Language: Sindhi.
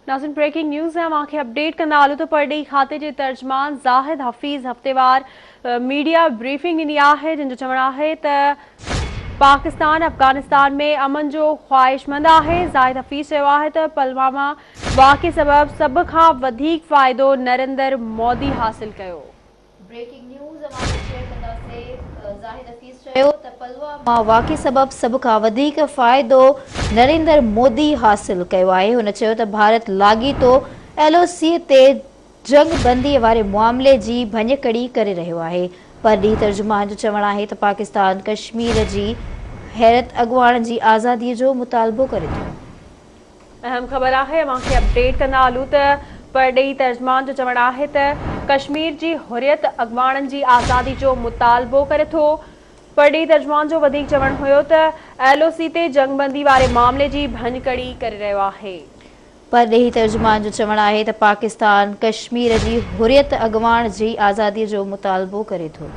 ناظرين بريڪنگ نيوز ۽ اوهان کي اپڊيٽ ڪندا هلون ته پرڏيهي کاتي جي ترجمان زاهد حفيظ هفتيوار ميڊيا بريفنگ ڏني آهي جنهن جو چوڻ آهي ته پاڪستان افغانستان ۾ امن جو خواهشمند آهي زاهد حفيظ چيو آهي ته پلواما واقعي سبب سڀ کان وڌيڪ فائدو نريندر مودي حاصل ڪيو. بريڪنگ نيوز اوهان سان شيئر ڪنداسين زاهد حفيظ چيو ته پلواما واقعي سبب سڀ کان وڌيڪ فائدو نريندر مودي حاصل ڪيو آهي هن چيو ته ڀارت لاڳيتو ايل او سي تي جنگ بندي واري معاملي جي ڀڃڪڙي ڪري رهيو آهي پرڏيهي ترجمان جو چوڻ آهي ته پاڪستان ڪشمير جي حريت اڳواڻ جي آزادي جو مطالبو ڪري ٿو. اهم خبر آهي اوهان کي اپڊيٽ ڪندا هلون ته پرڏيهي ترجمان جو چوڻ آهي ته ڪشمير جي حريت اڳواڻن جي آزادي جو مطالبو ڪري ٿو. پرڏيهي ترجمان جو وڌيڪ چوڻ هيو ته ايل او سي تي جنگبندي واري معاملي جي ڀڃڪڙي ڪري رهيو آهي. پرڏيهي ترجمان جو چوڻ آهي ته پاڪستان ڪشمير جي حريت اڳواڻ جي آزادي جو مطالبو ڪري ٿو.